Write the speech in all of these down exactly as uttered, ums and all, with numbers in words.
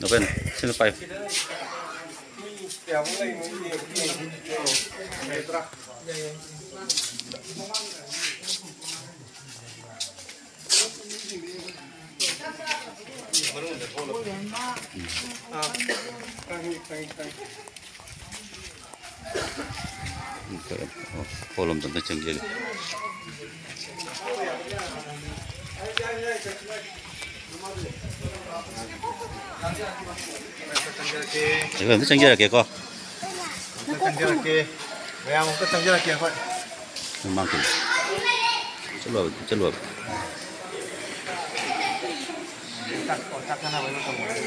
ꯅꯣꯕꯦꯟ, ꯁꯤꯅ ꯄꯥꯏꯌꯨ꯫ ꯍꯣꯜ ꯑꯝꯇꯪꯒ ꯆꯪꯖꯒꯦ꯫ ꯑꯩꯈꯣꯏ ꯑꯝꯇ ꯆꯪꯖꯔꯛꯀꯦꯀꯣ꯫ ꯑꯝꯇ ꯆꯪꯖꯔꯛꯀꯦ꯫ ꯃꯌꯥꯝ ꯑꯝꯇ ꯆꯪꯖꯔꯛꯀꯦ ꯑꯩꯈꯣꯏ꯫ ꯃꯃꯥꯡ ꯀꯩꯅꯣ꯫ ꯆꯠꯂꯨ ꯍꯥꯏꯕ, ꯆꯠꯂꯨ ꯍꯥꯏꯕ꯫ ꯆꯥꯛ, ꯑꯣ, ꯆꯥꯛ ꯆꯥꯅꯕꯩ ꯃꯇꯝ ꯑꯣꯏꯔꯦ꯫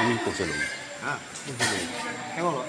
ꯃꯤ ꯀꯧꯁꯜꯂꯨ꯫ ꯍꯥ? ꯀꯧꯁꯜꯂꯨ꯫ ꯍꯦꯡꯉꯣ꯫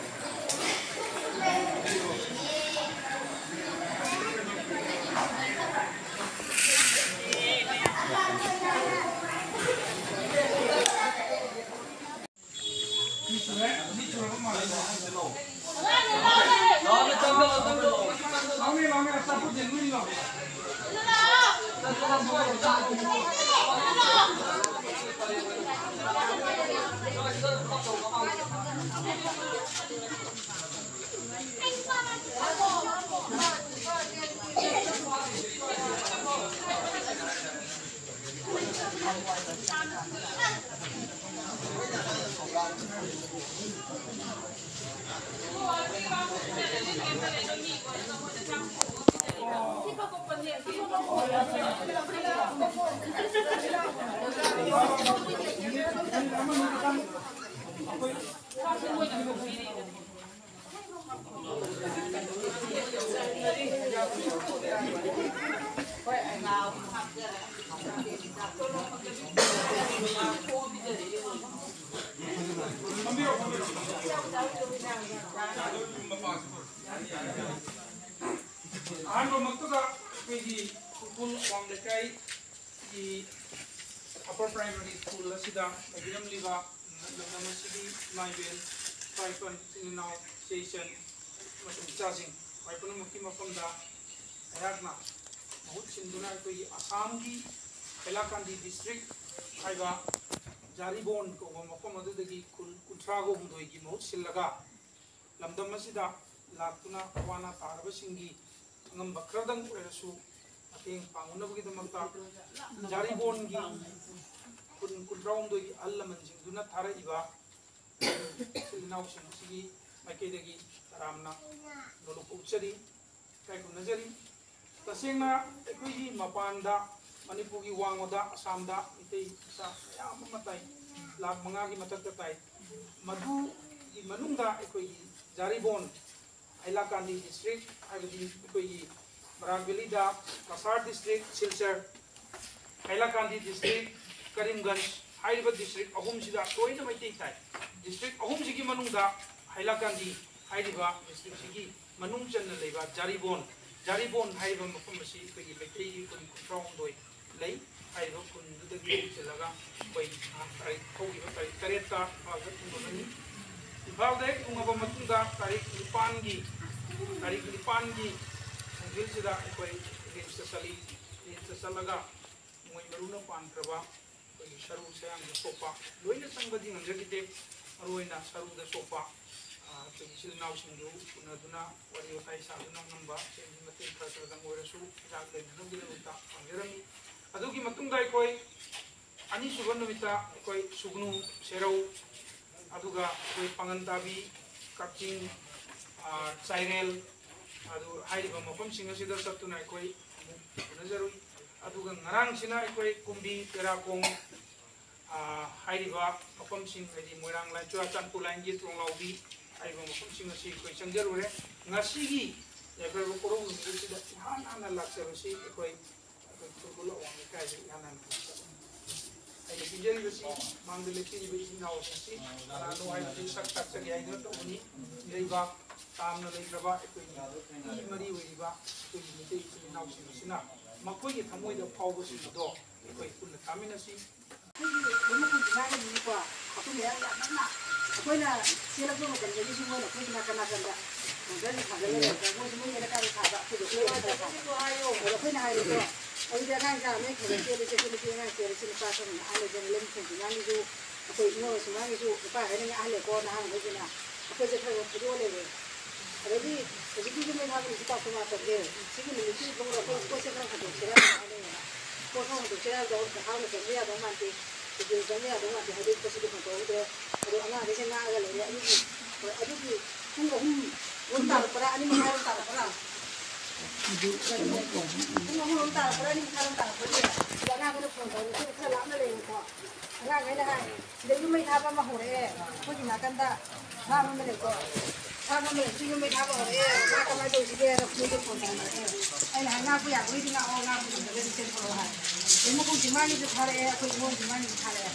ꯑꯍꯥꯟꯕꯃꯛꯇꯗ ꯑꯩꯈꯣꯏꯒꯤ ꯈꯨꯔꯈꯨꯜ ꯑꯋꯥꯡ ꯂꯩꯀꯥꯏꯒꯤ ꯑꯄꯔ ꯄ꯭ꯔꯥꯏꯃꯔꯤ ꯁ꯭ꯀꯨꯜ ꯑꯁꯤꯗ ꯂꯩꯕꯤꯔꯝꯂꯤꯕ ꯂꯝꯗꯝ ꯑꯁꯤꯒꯤ ꯏꯃꯥ ꯏꯕꯦꯜ, ꯏꯄꯥ ꯏꯄꯨ, ꯏꯆꯤꯟ ꯏꯅꯥꯎ, ꯏꯆꯦ ꯏꯆꯟ ꯑꯃꯁꯨꯡ ꯏꯆꯥꯁꯤꯡ ꯈ꯭ꯋꯥꯏ ꯄꯨꯝꯅꯃꯛꯀꯤ ꯃꯐꯝꯗ ꯑꯩꯍꯥꯛꯅ ꯃꯍꯨꯠ ꯁꯤꯟꯗꯨꯅ ꯑꯩꯈꯣꯏꯒꯤ ꯑꯁꯥꯝꯒꯤ ꯍꯥꯏꯂꯥꯀꯥꯟꯗꯤ ꯗꯤꯁꯇ꯭ꯔꯤꯛ ꯍꯥꯏꯕ ꯖꯥꯔꯤꯕꯣꯟ ꯀꯧꯕ ꯃꯐꯝ ꯑꯗꯨꯗꯒꯤ ꯈꯨꯜ ꯀꯨꯟꯊ꯭ꯔꯥꯒ ꯍꯨꯝꯗꯣꯏꯒꯤ ꯃꯍꯨꯠ ꯁꯤꯜꯂꯒ ꯂꯝꯗꯝ ꯑꯁꯤꯗ ꯂꯥꯛꯇꯨꯅ ꯑꯋꯥ ꯑꯅꯥ ꯇꯥꯔꯕꯁꯤꯡꯒꯤ ꯑꯉꯝꯕ ꯈꯔꯗꯪ ꯑꯣꯏꯔꯁꯨ ꯃꯇꯦꯡ ꯄꯥꯡꯅꯕꯒꯤꯗꯃꯛꯇ ꯖꯥꯔꯤꯕꯣꯟꯒꯤ ꯈꯨꯟ ꯀꯨꯟꯊ꯭ꯔꯥꯍꯨꯝꯗꯣꯏꯒꯤ ꯑꯍꯜ ꯂꯃꯟꯁꯤꯡꯗꯨꯅ ꯊꯥꯔꯛꯏꯕ ꯏꯆꯤꯜ ꯏꯅꯥꯎꯁꯤꯡ ꯑꯁꯤꯒꯤ ꯃꯥꯏꯀꯩꯗꯒꯤ ꯇꯔꯥꯝꯅ ꯅꯣꯂꯨꯛꯄ ꯎꯠꯆꯔꯤ, ꯏꯀꯥꯏ ꯈꯨꯝꯅꯖꯔꯤ꯫ ꯇꯁꯦꯡꯅ ꯑꯩꯈꯣꯏꯒꯤ ꯃꯄꯥꯟꯗ, ꯃꯅꯤꯄꯨꯔꯒꯤ ꯋꯥꯡꯃꯗ, ꯑꯁꯥꯝꯗ ꯃꯤꯇꯩ ꯃꯆꯥ ꯃꯌꯥꯝ ꯑꯃ ꯇꯥꯏ, ꯂꯥꯈ ꯃꯉꯥꯒꯤ ꯃꯊꯛꯇ ꯇꯥꯏ꯫ ꯃꯗꯨꯒꯤ ꯃꯅꯨꯡꯗ ꯑꯩꯈꯣꯏꯒꯤ ꯖꯥꯔꯤꯕꯣꯟ, ꯍꯥꯏꯂꯥꯀꯥꯟꯗꯤ ꯗꯤꯁꯇ꯭ꯔꯤꯛ, ꯍꯥꯏꯕꯗꯤ ꯑꯩꯈꯣꯏꯒꯤ ꯕꯔꯥꯛ ꯚꯦꯂꯤꯗ ꯀꯁꯥꯔ ꯗꯤꯁꯇ꯭ꯔꯤꯛ, ꯁꯤꯜꯆꯔ, ꯍꯥꯏꯂꯥꯀꯥꯟꯗꯤ ꯗꯤꯁꯇ꯭ꯔꯤꯛ, ꯀꯔꯤꯝꯒꯟꯖ ꯍꯥꯏꯔꯤꯕ ꯗꯤꯁꯇ꯭ꯔꯤꯛ ꯑꯍꯨꯝꯁꯤꯗ ꯂꯣꯏꯅ ꯃꯩꯇꯩ ꯇꯥꯏ꯫ ꯗꯤꯁꯇ꯭ꯔꯤꯛ ꯑꯍꯨꯝꯁꯤꯒꯤ ꯃꯅꯨꯡꯗ ꯍꯥꯏꯂꯥꯀꯥꯟꯗꯤ ꯍꯥꯏꯔꯤꯕ ꯗꯤꯁꯇ꯭ꯔꯤꯛꯁꯤꯒꯤ ꯃꯅꯨꯡ ꯆꯟꯅ ꯂꯩꯕ ꯖꯥꯔꯤꯕꯣꯟ, ꯖꯥꯔꯤꯕꯣꯟ ꯍꯥꯏꯔꯤꯕ ꯃꯐꯝ ꯑꯁꯤ ꯑꯩꯈꯣꯏꯒꯤ ꯃꯩꯇꯩꯒꯤ ꯈꯨꯟ ꯀꯨꯟꯊ꯭ꯔꯥꯍꯨꯝꯗꯣꯏ ꯂꯩ꯫ ꯍꯥꯏꯔꯤꯕ ꯈꯨꯟꯗꯨꯗꯒꯤ ꯆꯤꯜꯂꯒ ꯑꯩꯈꯣꯏ ꯅꯍꯥꯟ ꯇꯥꯔꯤꯛ, ꯍꯧꯈꯤꯕ ꯇꯥꯔꯤꯛ ꯇꯔꯦꯠꯇ ꯏꯝꯐꯥꯜꯗ ꯊꯨꯡꯂꯕꯅꯤ꯫ ꯏꯝꯐꯥꯜꯗ ꯍꯦꯛ ꯊꯨꯡꯉꯕ ꯃꯇꯨꯡꯗ ꯇꯥꯔꯤꯛ ꯅꯤꯄꯥꯟꯒꯤ, ꯇꯥꯔꯤꯛ ꯅꯤꯄꯥꯟꯒꯤ ꯅꯨꯡꯊꯤꯜꯁꯤꯗ ꯑꯩꯈꯣꯏ ꯔꯤꯝꯁꯇ ꯆꯠꯂꯤ꯫ ꯔꯤꯝꯁꯇ ꯆꯠꯂꯒ ꯃꯣꯏ ꯃꯔꯨꯅ ꯄꯥꯟꯈ꯭ꯔꯕ ꯑꯩꯈꯣꯏꯒꯤ ꯁꯔꯨ ꯁꯌꯥꯡꯗ ꯁꯣꯛꯄ, ꯂꯣꯏꯅ ꯆꯪꯕꯗꯤ ꯉꯝꯖꯈꯤꯗꯦ, ꯃꯔꯨꯑꯣꯏꯅ ꯁꯔꯨꯗ ꯁꯣꯛꯄ, ꯑ, ꯑꯩꯈꯣꯏꯒꯤ ꯏꯆꯤꯜ ꯏꯅꯥꯎꯁꯤꯡꯗꯨ ꯎꯅꯗꯨꯅ ꯋꯥꯔꯤ ꯋꯥꯇꯥꯏ ꯁꯥꯗꯨꯅ ꯉꯝꯕ ꯁꯦꯜꯒꯤ ꯃꯇꯦꯡ ꯈꯔ ꯈꯔꯗꯪ ꯑꯣꯏꯔꯁꯨ ꯍꯤꯗꯥꯛ ꯂꯩꯅꯅꯕꯒꯤꯗꯃꯛꯇ ꯄꯥꯡꯖꯔꯝꯃꯤ꯫ ꯑꯗꯨꯒꯤ ꯃꯇꯨꯡꯗ ꯑꯩꯈꯣꯏ ꯑꯅꯤꯁꯨꯕ ꯅꯨꯃꯤꯠꯇ ꯑꯩꯈꯣꯏ ꯁꯨꯒꯅꯨ, ꯁꯦꯔꯧ, ꯑꯗꯨꯒ ꯑꯩꯈꯣꯏ ꯄꯥꯉꯟ ꯇꯥꯕꯤ, ꯀꯛꯆꯤꯡ, ꯑ, ꯆꯥꯏꯔꯦꯜ, ꯑꯗꯨ ꯍꯥꯏꯔꯤꯕ ꯃꯐꯝꯁꯤꯡ ꯑꯁꯤꯗ ꯆꯠꯇꯨꯅ ꯑꯩꯈꯣꯏ ꯑꯃꯨꯛ ꯎꯅꯖꯔꯨꯏ꯫ ꯑꯗꯨꯒ ꯉꯔꯥꯡꯁꯤꯅ ꯑꯩꯈꯣꯏ ꯀꯨꯝꯕꯤ, ꯇꯦꯔꯥꯈꯣꯡ, ꯑ, ꯍꯥꯏꯔꯤꯕ ꯃꯐꯝꯁꯤꯡ, ꯍꯥꯏꯗꯤ ꯃꯣꯏꯔꯥꯡ ꯂꯥꯏꯟ, ꯆꯨꯔꯥꯆꯥꯟꯄꯨꯔ ꯂꯥꯏꯟꯒꯤ ꯇꯣꯡꯂꯥꯎꯕꯤ ꯍꯥꯏꯔꯤꯕ ꯃꯐꯝꯁꯤꯡ ꯑꯁꯤ ꯑꯩꯈꯣꯏ ꯆꯪꯖꯔꯨꯔꯦ꯫ ꯉꯁꯤꯒꯤ ꯌꯥꯏꯐꯔꯕ ꯀꯣꯔꯧ ꯅꯨꯃꯤꯠ ꯑꯁꯤꯗ ꯏꯍꯥꯟ ꯍꯥꯟꯅ ꯂꯥꯛꯆꯕꯁꯤ ꯑꯩꯈꯣꯏ, ꯑꯩꯈꯣꯏ ꯈꯨꯔꯈꯨꯜ ꯑꯋꯥꯡ ꯂꯩꯀꯥꯏꯗ ꯏꯍꯥꯟ ꯍꯥꯟꯅ ꯂꯥꯛꯆꯕꯅꯤ꯫ ꯄꯤꯖꯔꯤꯕꯁꯤ, ꯃꯥꯡꯗ ꯂꯦꯞꯄꯤꯔꯤꯕ ꯏꯆꯤꯟ ꯏꯅꯥꯎꯁꯤꯡ ꯑꯁꯤ ꯀꯅꯥꯅꯣ ꯍꯥꯏꯕꯁꯤ ꯁꯛ ꯇꯥꯛꯆꯒꯦ ꯍꯥꯏꯗꯨꯅ ꯇꯧꯕꯅꯤ꯫ ꯏꯔꯩꯕꯥꯛ ꯇꯥꯝꯅ ꯂꯩꯈ꯭ꯔꯕ ꯑꯩꯈꯣꯏꯒꯤ ꯏ ꯃꯔꯤ ꯑꯣꯏꯔꯤꯕ ꯑꯩꯈꯣꯏꯒꯤ ꯃꯩꯇꯩ ꯏꯆꯤꯟ ꯏꯅꯥꯎꯁꯤꯡ ꯑꯁꯤꯅ ꯃꯈꯣꯏꯒꯤ ꯊꯃꯣꯏꯗ ꯐꯥꯎꯕꯁꯤꯡ ꯑꯗꯣ ꯑꯩꯈꯣꯏ ꯄꯨꯟꯅ ꯇꯥꯃꯤꯟꯅꯁꯤ꯫ ꯑꯩꯈꯣꯏꯒꯤ ꯂꯣꯏꯅ ꯈꯨꯟ ꯊꯤꯡꯒꯥꯏꯅꯕꯅꯤꯀꯣ꯫ ꯑꯩꯈꯣꯏ ꯃꯌꯥꯝ ꯌꯥꯝ ꯅꯛꯅ ꯑꯩꯈꯣꯏꯅ ꯆꯦꯜꯂꯛꯄ ꯃꯇꯝꯗꯒꯤꯁꯨ ꯃꯣꯏꯅ ꯑꯩꯈꯣꯏꯒꯤ ꯅꯥꯀꯟ ꯅꯥꯀꯟꯗ ꯕꯣꯔꯗꯔꯒꯤ ꯊꯥꯖꯤꯜꯂꯒ ꯂꯩꯔꯒ ꯃꯣꯏꯁꯨ ꯃꯣꯏ ꯂꯩꯔꯀꯥꯟꯗ ꯊꯥꯕ, ꯑꯩꯈꯣꯏꯁꯨ ꯑꯩꯈꯣꯏ ꯂꯩꯔꯀꯥꯟꯗ ꯊꯥꯕ꯫ ꯑꯗꯣ ꯑꯩꯈꯣꯏꯅ ꯍꯥꯏꯔꯦꯀꯣ, ꯑꯗꯨꯗꯤ ꯑꯉꯥꯡ ꯁꯥ ꯅꯣꯏ ꯈꯔ ꯆꯦꯜꯂꯤꯁꯦ, ꯑꯩꯈꯣꯏ ꯅꯨꯄꯤ ꯑꯉꯥꯡ ꯆꯦꯜꯂꯤꯁꯦ, ꯅꯨꯄꯥ ꯈꯔ ꯉꯥꯛꯍꯜꯂꯦ, ꯖꯦꯅꯦꯔꯦꯜ ꯃꯈꯩꯁꯨ ꯉꯥꯡꯉꯤꯁꯨ, ꯑꯩꯈꯣꯏ ꯏꯃꯨꯡ ꯑꯣꯏꯔꯁꯨ ꯉꯥꯡꯉꯤꯁꯨ, ꯅꯨꯄꯥ ꯈꯔꯅ ꯉꯥꯛꯍꯜꯂꯦꯀꯣ, ꯅꯍꯥꯟꯈꯩꯁꯤꯅ ꯑꯩꯈꯣꯏꯁꯦ ꯈꯔ ꯈꯔ ꯐꯨꯗꯣꯛꯑ ꯂꯩꯔꯦ꯫ ꯑꯗꯒꯤ ꯍꯧꯖꯤꯛꯀꯤ ꯌꯨꯝ ꯃꯩ ꯊꯥꯕ ꯅꯨꯃꯤꯠꯁꯤ ꯇꯥꯛꯄ ꯃꯇꯝꯁꯦ, ꯁꯤꯒꯤ ꯅꯨꯃꯤꯠꯁꯤꯗ ꯑꯩꯈꯣꯏ ꯄꯣꯠꯁꯦ ꯈꯔ ꯍꯟꯗꯣꯛꯁꯤꯔꯥ ꯍꯥꯏꯅꯩꯌꯦꯕ꯫ ꯄꯣꯠ ꯈꯔ ꯍꯟꯗꯣꯛꯁꯤꯔꯥ ꯍꯥꯏꯕꯗ ꯍꯥꯎꯅ ꯆꯪꯕ ꯌꯥꯗꯧ ꯃꯥꯟꯗꯦ, ꯁꯨꯇꯤꯡ ꯆꯪꯕ ꯌꯥꯗꯧ ꯃꯥꯟꯗꯦ ꯍꯥꯏꯕꯒꯤ ꯄꯣꯠꯁꯤꯗꯤ ꯍꯟꯗꯣꯛꯍꯧꯗ꯭ꯔꯦ꯫ ꯑꯗꯣ ꯑꯉꯥꯡꯈꯩꯁꯦ ꯉꯥꯡꯉꯒ ꯂꯩꯔꯦ꯫ ꯑꯗꯨꯒꯤ ꯑꯗꯨꯒꯤ ꯄꯨꯡ ꯑꯍꯨꯝ ꯔꯣꯝ ꯇꯥꯔꯛꯄ꯭ꯔꯥ, ꯑꯅꯤ ꯃꯈꯥꯏ ꯔꯣꯝ ꯇꯥꯔꯛꯄ꯭ꯔꯥ? ꯄꯨꯡ ꯑꯍꯨꯝ ꯔꯣꯝ ꯇꯥꯔꯛꯄ꯭ꯔꯥ, ꯑꯅꯤ ꯃꯈꯥꯏ ꯔꯣꯝ ꯇꯥꯔꯛꯄ꯭ꯔꯥ? ꯑꯗ ꯑꯉꯥꯡꯈꯩꯅ ꯐꯣꯟ ꯇꯧꯔꯦ, ꯑꯩꯈꯣꯏ ꯈꯔ ꯂꯥꯞꯅ ꯂꯩꯔꯦꯀꯣ꯫ ꯑꯉꯥꯡꯈꯩꯅ ꯍꯥꯏ, "ꯁꯤꯗ ꯌꯨꯝ ꯃꯩ ꯊꯥꯕ ꯑꯃ ꯍꯧꯔꯛꯑꯦ, ꯑꯩꯈꯣꯏꯒꯤ ꯅꯥꯀꯟꯗ ꯐꯥꯝ ꯑꯃ ꯂꯩꯀꯣ, ꯐꯥꯝ ꯑꯃ ꯂꯩꯕꯁꯤ ꯌꯨꯝ ꯃꯩ ꯊꯥꯕ ꯍꯧꯔꯛꯑꯦ, ꯃꯥ ꯀꯃꯥꯏꯅ ꯇꯧꯁꯤꯒꯦ?" ꯍꯥꯏꯅ ꯑꯩꯈꯣꯏꯗ ꯐꯣꯟ ꯇꯧꯅꯔꯛꯑꯦ꯫ ꯑꯩꯅ ꯍꯥꯏ, "ꯉꯥꯛꯄ ꯌꯥꯕꯒꯤꯗꯤ ꯉꯥꯛꯑꯣ, ꯉꯥꯛꯄ ꯉꯝꯗ꯭ꯔꯒꯗꯤ ꯆꯦꯟꯊꯣꯔꯛꯑꯣ" ꯍꯥꯏ꯫ ꯑꯗꯩ ꯃꯈꯣꯡ ꯆꯤꯡꯃꯥꯒꯤꯁꯨ ꯊꯥꯔꯛꯑꯦ, ꯑꯩꯈꯣꯏ ꯏꯃꯨꯡ ꯆꯤꯡꯃꯥꯒꯤꯁꯨ ꯊꯥꯔꯛꯑꯦ꯫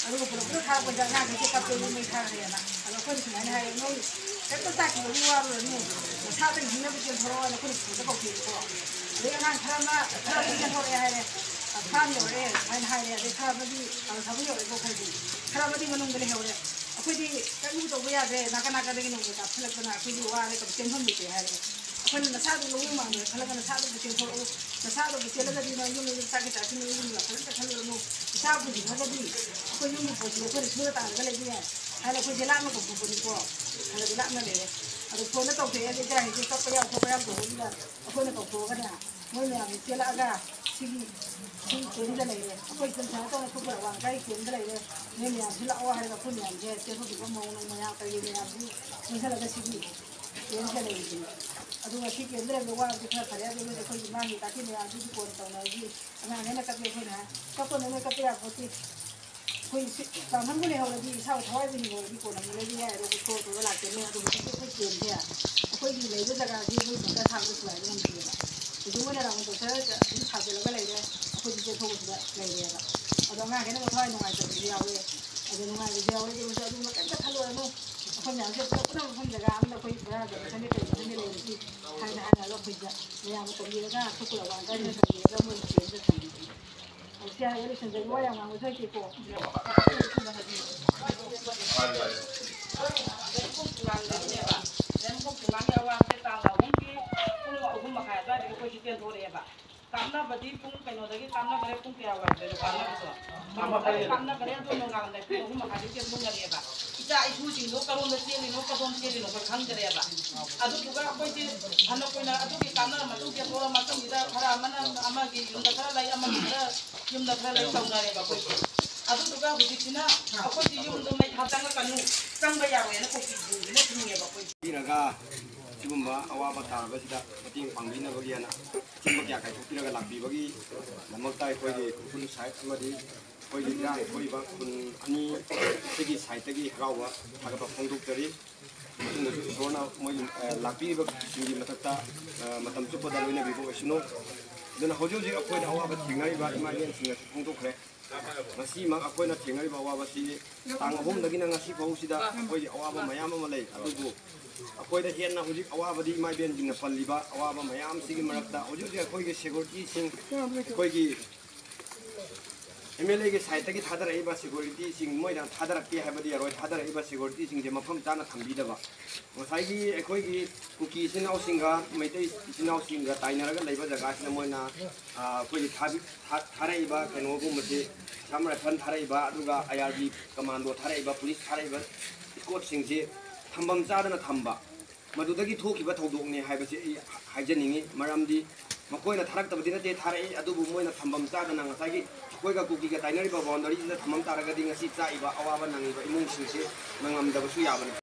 ꯑꯗꯨꯒ ꯄꯨꯂꯞ ꯄꯨꯂꯞ ꯊꯥꯔꯛꯄꯁꯤꯗ ꯑꯉꯥꯡꯈꯩꯁꯦ ꯀꯞꯄꯦ, ꯌꯨꯝ ꯃꯩ ꯊꯥꯈ꯭ꯔꯦꯅ꯫ ꯑꯗꯣ ꯑꯩꯈꯣꯏꯅ ꯁꯨꯃꯥꯏꯅ ꯍꯥꯏꯌꯦ, "ꯅꯣꯏ ꯀꯩꯝꯇ ꯇꯥꯛꯈꯤꯕꯒꯤ ꯋꯥꯔꯨꯔꯅꯨ, ꯅꯁꯥꯗꯒꯤ ꯍꯤꯡꯅꯕ ꯆꯦꯟꯊꯣꯔꯛꯑꯣꯅ" ꯑꯩꯈꯣꯏꯅ ꯁ꯭ꯀꯨꯜꯗ ꯀꯧꯊꯣꯛꯑꯦꯕꯀꯣ꯫ ꯑꯗꯩ ꯑꯉꯥꯡ ꯈꯔ ꯑꯃ, "ꯈꯔ ꯑꯃꯗꯤ ꯆꯦꯟꯊꯣꯔꯛꯑꯦ" ꯍꯥꯏꯔꯦ, "ꯐꯥꯝ ꯌꯧꯔꯛꯑꯦ" ꯍꯥꯏꯅ ꯍꯥꯏꯔꯦ꯫ ꯑꯗꯩ ꯈꯔ ꯑꯃꯗꯤ ꯊꯕꯛ ꯌꯧꯔꯛꯑꯦꯀꯣ, ꯈꯔꯗꯤ, ꯈꯔ ꯑꯃꯗꯤ ꯃꯅꯨꯡꯗ ꯂꯩꯍꯧꯔꯦ꯫ ꯑꯩꯈꯣꯏꯗꯤ ꯀꯔꯤꯝ ꯇꯧꯕ ꯌꯥꯗ꯭ꯔꯦ, ꯅꯥꯀꯟ ꯅꯥꯀꯟꯗꯒꯤ ꯅꯣꯡꯃꯩ ꯀꯥꯞꯁꯤꯜꯂꯛꯇꯅ ꯑꯩꯈꯣꯏꯗꯤ ꯋꯥꯔꯦ, ꯀꯩꯁꯨ ꯆꯦꯟꯐꯝ ꯂꯩꯇꯦ ꯍꯥꯏꯔꯦ꯫ ꯑꯩꯈꯣꯏꯅ ꯅꯁꯥꯗꯨ ꯂꯧꯕ ꯃꯥꯡꯗ꯭ꯔꯦ ꯈꯜꯂꯒ ꯅꯁꯥꯗꯨꯕꯨ ꯆꯦꯟꯊꯣꯔꯛꯎ, ꯅꯁꯥꯗꯨꯕꯨ ꯆꯦꯜꯂꯒꯗꯤ ꯅꯣꯏ ꯌꯨꯝꯗ ꯆꯥꯛꯀꯤ ꯆꯥꯛꯁꯤꯟ ꯅꯣꯏ ꯌꯨꯝꯗ ꯐꯖꯅ ꯆꯠꯍꯜꯂꯨꯔꯅꯨ, ꯏꯁꯥ ꯄꯨꯟꯁꯤꯡꯅꯒꯗꯤ ꯑꯩꯈꯣꯏ ꯌꯨꯝꯒꯤ ꯄꯣꯠꯁꯤ ꯑꯩꯈꯣꯏꯅ ꯁꯨꯔ ꯇꯥꯜꯂꯒ ꯂꯩꯕ ꯌꯥꯏ ꯍꯥꯏꯅ ꯑꯩꯈꯣꯏꯁꯦ ꯂꯥꯞꯅ ꯀꯧꯊꯣꯛꯄꯅꯤꯀꯣ꯫ ꯈꯔꯗꯤ ꯂꯥꯞꯅ ꯂꯩꯔꯦ꯫ ꯑꯗꯣ ꯐꯣꯟꯗ ꯇꯧꯊꯣꯛꯑꯦ, ꯑꯗꯩ ꯏꯆꯥꯁꯤꯡꯁꯨ ꯀꯞꯄ ꯌꯥꯎ ꯈꯣꯠꯄ ꯌꯥꯎ ꯇꯧꯕꯗꯨꯗ ꯑꯩꯈꯣꯏꯅ ꯀꯧꯊꯣꯛꯑꯒꯅꯦ, ꯃꯣꯏ ꯃꯌꯥꯝꯁꯦ ꯆꯦꯜꯂꯛꯑꯒ ꯁꯤꯒꯤ, ꯁꯤ ꯀꯦꯝꯁꯤꯗ ꯂꯩꯔꯦ꯫ ꯑꯩꯈꯣꯏ ꯁꯨꯝ ꯁꯨꯃꯥꯏꯅ ꯇꯧꯅ ꯈꯨꯠꯄꯨꯔ ꯋꯥꯡꯈꯩ ꯀꯦꯝꯗ ꯂꯩꯔꯦ, ꯅꯣꯏ ꯃꯌꯥꯝꯁꯨ ꯂꯥꯛꯑꯣ ꯍꯥꯏꯔꯒ ꯑꯩꯈꯣꯏ ꯃꯌꯥꯝꯁꯦ ꯆꯦꯟꯊꯣꯛꯈꯤꯕ ꯃꯧ ꯅꯨꯡ ꯃꯌꯥꯝ ꯀꯩꯀꯩ ꯃꯌꯥꯝꯁꯤ ꯄꯨꯟꯁꯤꯜꯂꯒ ꯁꯤꯒꯤ ꯀꯦꯝꯁꯤꯗ ꯂꯩꯔꯤꯁꯤꯅꯦ꯫ ꯑꯗꯨ ꯉꯁꯤ ꯀꯦꯝꯗ ꯂꯩꯕꯗ ꯋꯥꯕꯁꯦ ꯈꯔ ꯐꯔꯦ, ꯑꯗꯨ ꯑꯩꯈꯣꯏ ꯏꯃꯥꯒꯤ ꯇꯥꯛꯄꯤ ꯃꯌꯥꯝꯗꯨꯒꯤ ꯀꯣꯟꯅ ꯇꯧꯅꯔꯁꯤ꯫ ꯑꯉꯥꯡꯈꯩꯅ ꯀꯞꯄꯦ, ꯑꯩꯈꯣꯏꯅ ꯍꯥꯏ, "ꯀꯞꯀꯅꯨ, ꯅꯣꯏ ꯀꯞꯄ ꯌꯥꯄꯣꯠꯇꯦ꯫ ꯑꯩꯈꯣꯏ ꯁꯤ ꯄꯥꯡꯒꯜꯕꯨ ꯂꯩꯍꯧꯔꯗꯤ, ꯏꯁꯥꯕꯨ ꯊꯋꯥꯏꯕꯨ ꯍꯤꯡꯍꯧꯔꯗꯤ ꯀꯣꯟꯅ ꯑꯃꯨꯛ ꯂꯩꯕ ꯌꯥꯏ, ꯑꯗꯨꯒ ꯁꯣꯔ ꯊꯣꯔꯒ ꯂꯥꯛꯆꯅꯤ꯫ ꯑꯗꯨ ꯍꯧꯖꯤꯛꯇꯤ ꯑꯩꯈꯣꯏ ꯀꯦꯝꯁꯦ ꯑꯩꯈꯣꯏꯒꯤ ꯂꯩꯕ ꯖꯒꯥꯁꯤ ꯃꯣꯏ ꯕꯪꯀꯔ ꯁꯥꯕꯗ ꯊꯨꯒꯥꯏꯕ ꯉꯝꯗꯦꯕ꯫ ꯍꯧꯖꯤꯛ ꯃꯣꯏꯅ ꯔꯥꯎꯟ ꯇꯧꯁꯜꯂꯒ ꯑꯗꯨꯝ ꯁꯥꯖꯜꯂꯒ ꯂꯩꯔꯦ, ꯑꯩꯈꯣꯏꯗꯤ ꯆꯦꯟꯊꯣꯛꯄꯁꯤꯗ ꯂꯩꯔꯦꯕ"꯫ ꯑꯗꯣ ꯑꯉꯥꯡꯈꯩꯅ ꯃꯊ꯭ꯋꯥꯏ ꯅꯨꯡꯉꯥꯏꯇꯕꯁꯨ ꯌꯥꯎꯋꯦ꯫ ꯑꯗꯣ ꯅꯨꯡꯉꯥꯏꯕꯁꯨ ꯌꯥꯎꯋꯦ꯫ ꯑꯗꯨ ꯑꯣꯏꯔꯁꯨ ꯑꯗꯨꯝꯕ ꯀꯩꯝꯇ ꯈꯜꯂꯨꯔꯅꯨ꯫ ꯑꯩꯈꯣꯏ ꯃꯌꯥꯝꯁꯦ ꯄꯨꯂꯞ ꯄꯨꯟꯅ ꯃꯐꯝ ꯖꯒꯥ ꯑꯃꯗ ꯑꯩꯈꯣꯏ ꯕꯣꯔꯥꯗ ꯈꯪꯗꯦ, ꯀꯩꯗ ꯈꯪꯗꯦ ꯂꯩꯔꯁꯤ ꯍꯥꯏꯅ ꯍꯥꯏꯅꯔꯒ ꯑꯩꯈꯣꯏꯗ ꯃꯌꯥꯝꯅ ꯇꯝꯕꯤꯔꯒ ꯑꯩꯈꯣꯏ ꯈꯨꯂꯛ ꯋꯥꯡꯈꯩꯅ ꯇꯝꯕꯤꯔꯒ ꯃꯣꯏ ꯁꯦꯝꯗ ꯊꯝꯕꯤꯕꯅꯤ꯫ ꯑꯗꯨ ꯁꯤ ꯍꯥꯏꯔꯒ ꯂꯣꯏꯁꯤꯟꯖꯒꯦ꯫ ꯋꯥ ꯌꯥꯝ ꯉꯥꯡꯕꯁꯨ ꯍꯩꯇꯦꯀꯣ꯫ ꯂꯩꯃꯈꯣꯡ ꯈꯣꯡꯅꯥꯡꯗꯒꯤꯅꯦꯕ꯫ ꯂꯩꯃꯈꯣꯡ ꯈꯣꯡꯅꯥꯡꯒꯤ ꯑꯋꯥꯡꯁꯦ ꯇꯥꯡ ꯑꯍꯨꯝꯒꯤ ꯄꯨꯡ ꯑꯍꯨꯝ ꯃꯈꯥꯏ ꯑꯗꯨꯋꯥꯏꯗꯒꯤ ꯑꯩꯈꯣꯏꯁꯤ ꯆꯦꯟꯊꯣꯔꯛꯑꯦꯕ꯫ ꯀꯥꯞꯅꯕꯗꯤ ꯄꯨꯡ ꯀꯩꯅꯣꯗꯒꯤ ꯀꯥꯞꯅꯈ꯭ꯔꯦ꯫ ꯄꯨꯡ ꯀꯌꯥ ꯋꯥꯏꯗꯅꯣ ꯀꯥꯞꯅꯕꯗꯣ? ꯀꯥꯞꯅꯈ꯭ꯔꯦ꯫ ꯑꯗꯨ ꯅꯣꯡꯉꯥꯜꯂꯝꯗꯥꯏ ꯄꯨꯡ ꯑꯍꯨꯝ ꯃꯈꯥꯏꯗꯒꯤ ꯆꯦꯟꯊꯣꯛꯅꯔꯦꯕ꯫ ꯏꯆꯥ ꯏꯁꯨꯁꯤꯡꯗꯣ ꯀꯔꯣꯝꯗ ꯆꯦꯜꯂꯤꯅꯣ, ꯀꯗꯣꯝ ꯆꯦꯜꯂꯤꯅꯣ ꯑꯩꯈꯣꯏ ꯈꯪꯗ꯭ꯔꯦꯕ꯫ ꯑꯗꯨꯗꯨꯒ ꯑꯩꯈꯣꯏꯁꯦ ꯐꯅ ꯀꯨꯏꯅ ꯑꯗꯨꯒꯤ ꯀꯥꯞꯅꯔ ꯃꯇꯨꯡ ꯆꯦꯟꯊꯣꯛꯑ ꯃꯇꯨꯡꯁꯤꯗ ꯈꯔ ꯑꯃꯅ ꯑꯃꯒꯤ ꯌꯨꯝꯗ ꯈꯔ ꯂꯩ, ꯑꯃꯒꯤ ꯈꯔ ꯌꯨꯝꯗ ꯈꯔ ꯂꯩ ꯇꯧꯅꯔꯦꯕ ꯑꯩꯈꯣꯏꯁꯦ꯫ ꯑꯗꯨꯗꯨꯒ ꯍꯧꯖꯤꯛꯁꯤꯅ ꯑꯩꯈꯣꯏꯁꯦ ꯌꯨꯝꯗꯣ ꯃꯩ ꯊꯥ ꯆꯪꯉꯛꯀꯅꯨ, ꯆꯪꯕ ꯌꯥꯔꯣꯏꯅ ꯀꯣꯀꯤ ꯌꯨꯝꯁꯤꯅ ꯊꯤꯡꯉꯦꯕ ꯑꯩꯈꯣꯏꯁꯦ꯫ ꯄꯤꯔꯒ ꯁꯤꯒꯨꯝꯕ ꯑꯋꯥꯕ ꯇꯥꯔꯕꯁꯤꯗ ꯃꯇꯦꯡ ꯄꯥꯡꯕꯤꯅꯕꯒꯤ ꯍꯥꯏꯅ ꯑꯆꯤꯟꯕ ꯀꯌꯥ ꯀꯥꯏꯊꯣꯛꯄꯤꯔꯒ ꯂꯥꯛꯄꯤꯕꯒꯤꯗꯃꯛꯇ ꯑꯩꯈꯣꯏꯒꯤ ꯈꯨꯔꯈꯨꯜ ꯁꯥꯍꯦꯕ ꯑꯃꯗꯤ ꯑꯩꯈꯣꯏꯒꯤ ꯏꯔꯥꯡ ꯊꯣꯛꯏꯕ ꯈꯨꯟ ꯑꯅꯤ ꯁꯤꯒꯤ ꯁꯥꯏꯠꯇꯒꯤ ꯍꯔꯥꯎꯕ ꯊꯥꯒꯠꯄ ꯐꯣꯡꯗꯣꯛꯆꯔꯤ꯫ ꯃꯇꯨꯡꯗꯁꯨ ꯏꯁꯣꯔꯅ ꯃꯣꯏꯒꯤ, ꯑ, ꯂꯥꯛꯄꯤꯔꯤꯕꯁꯤꯡꯒꯤ ꯃꯊꯛꯇ, ꯑ, ꯃꯇꯝ ꯆꯨꯞꯄꯗ ꯂꯣꯏꯅꯕꯤꯕ ꯑꯣꯏꯁꯅꯨ꯫ ꯑꯗꯨꯅ ꯍꯧꯖꯤꯛ ꯍꯧꯖꯤꯛ ꯑꯩꯈꯣꯏꯗ ꯑꯋꯥꯕ ꯊꯦꯡꯅꯔꯤꯕ ꯏꯃꯥ ꯏꯕꯦꯟꯁꯤꯡꯅꯁꯨ ꯐꯣꯡꯗꯣꯛꯈ꯭ꯔꯦ꯫ ꯉꯁꯤꯃꯛ ꯑꯩꯈꯣꯏꯅ ꯊꯦꯡꯅꯔꯤꯕ ꯑꯋꯥꯕꯁꯤ ꯇꯥꯡ ꯑꯍꯨꯝꯗꯒꯤꯅ ꯉꯁꯤ ꯐꯥꯎꯁꯤꯗ ꯑꯩꯈꯣꯏꯒꯤ ꯑꯋꯥꯕ ꯃꯌꯥꯝ ꯑꯃ ꯂꯩ꯫ ꯑꯗꯨꯕꯨ ꯑꯩꯈꯣꯏꯗ ꯍꯦꯟꯅ ꯍꯧꯖꯤꯛ ꯑꯋꯥꯕꯗꯤ ꯏꯃꯥ ꯏꯕꯦꯟꯁꯤꯡꯅ ꯄꯜꯂꯤꯕ ꯑꯋꯥꯕ ꯃꯌꯥꯝꯁꯤꯒꯤ ꯃꯔꯛꯇ ꯍꯧꯖꯤꯛ ꯍꯧꯖꯤꯛ ꯑꯩꯈꯣꯏꯒꯤ ꯁꯦꯀ꯭ꯌꯨꯔꯤꯇꯤꯁꯤꯡ, ꯑꯩꯈꯣꯏꯒꯤ ꯑꯦꯝ ꯑꯦꯜ ꯑꯦꯒꯤ ꯁꯥꯏꯠꯇꯒꯤ ꯊꯥꯗꯔꯛꯏꯕ ꯁꯦꯀ꯭ꯌꯨꯔꯤꯇꯤꯁꯤꯡ, ꯃꯣꯏꯅ ꯊꯥꯗꯔꯛꯇꯦ ꯍꯥꯏꯕꯗꯤ ꯌꯥꯔꯣꯏ, ꯊꯥꯗꯔꯛꯏꯕ ꯁꯦꯀ꯭ꯌꯨꯔꯤꯇꯤꯁꯤꯡꯁꯦ ꯃꯐꯝ ꯆꯥꯅ ꯊꯝꯕꯤꯗꯕ, ꯉꯁꯥꯏꯒꯤ ꯑꯩꯈꯣꯏꯒꯤ ꯀꯨꯀꯤ ꯏꯆꯤꯟ ꯏꯅꯥꯎꯁꯤꯡꯒ ꯃꯩꯇꯩ ꯏꯆꯤꯟ ꯏꯅꯥꯎꯁꯤꯡꯒ ꯇꯥꯏꯅꯔꯒ ꯂꯩꯕ ꯖꯒꯥꯁꯤꯗ ꯃꯣꯏꯅ, ꯑ, ꯑꯩꯈꯣꯏꯒꯤ ꯊꯥꯕꯤ-, ꯊꯥ-, ꯊꯥꯔꯛꯏꯕ ꯀꯩꯅꯣꯒꯨꯝꯕꯁꯦ, ꯑꯁꯥꯝ ꯔꯥꯏꯐꯜ ꯊꯥꯔꯛꯏꯕ, ꯑꯗꯨꯒ ꯑꯥꯏ ꯑꯥꯔ ꯕꯤ ꯀꯃꯥꯟꯗꯣ ꯊꯥꯔꯛꯏꯕ, ꯄꯨꯂꯤꯁ ꯊꯥꯔꯛꯏꯕ ꯏꯁꯀꯣꯠꯁꯤꯡꯁꯦ ꯊꯝꯐꯝ ꯆꯥꯗꯅ ꯊꯝꯕ, ꯃꯗꯨꯗꯒꯤ ꯊꯣꯛꯈꯤꯕ ꯊꯧꯗꯣꯛꯅꯤ ꯍꯥꯏꯕꯁꯤ ꯑꯩ ꯍꯥꯏꯖꯅꯤꯡꯉꯤ꯫ ꯃꯔꯝꯗꯤ ꯃꯈꯣꯏꯅ ꯊꯥꯔꯛꯇꯕꯗꯤ ꯅꯠꯇꯦ, ꯊꯥꯔꯛꯏ, ꯑꯗꯨꯕꯨ ꯃꯣꯏꯅ ꯊꯝꯐꯝ ꯆꯥꯗꯅ ꯉꯁꯥꯏꯒꯤ ꯑꯩꯈꯣꯏꯒ ꯀꯨꯀꯤꯒ ꯇꯥꯏꯅꯔꯤꯕ ꯕꯥꯎꯟꯗꯔꯤꯁꯤꯗ ꯊꯝꯃꯝ ꯇꯥꯔꯒꯗꯤ ꯉꯁꯤ ꯆꯥꯛꯏꯕ ꯑꯋꯥꯕ ꯅꯪꯉꯤꯕ ꯏꯃꯨꯡꯁꯤꯡꯁꯦ ꯅꯪꯉꯝꯗꯕꯁꯨ ꯌꯥꯕꯅꯤ꯫